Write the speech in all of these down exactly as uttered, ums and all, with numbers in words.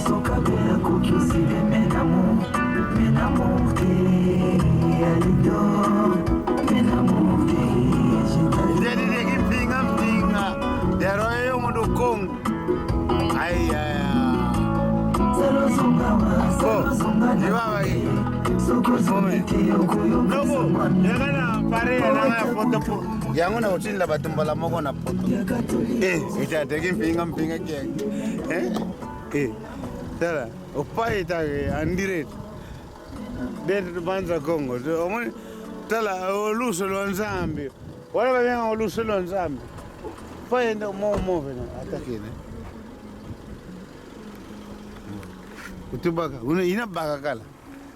Soka bela kuki usile, mais n'amour, mais n'amour te, Alidor, mais n'amour te, je t'adore. Ndedi de kimpinga mpinga, ya royo mundo Kongo. Ai, ai, ai. Salo zonga wa, salo zonga na. Bon, iwa wa. Soko zonga te, okoyo. Lobo, ya kana pare ya nanga ya foto po. Yango na otinda bato mbala moko na poto. Eh, ita teki mpinga mpinga kia. Eh? Eh. Tala, opai ita ke, en direct. Beto tubanza Kongo. Tu, omoni, tala, o luso lwa Nzambi. Wala babenga o luso lwa Nzambi. Pai enda mo, mo vena, ata kene. Utubaka, una ina baka kala.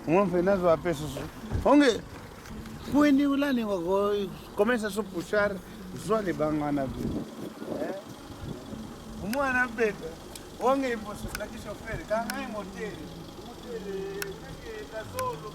Uma mpe nazo ape susu. Onge, kwende ulani wako, começa a puxar, zwa ni bangana bi. Eh? Umwana bebe, onge imposo, na ki chauffeur, kanga imotere. Imotere, kake gazolo.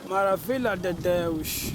Maravilha de Deus.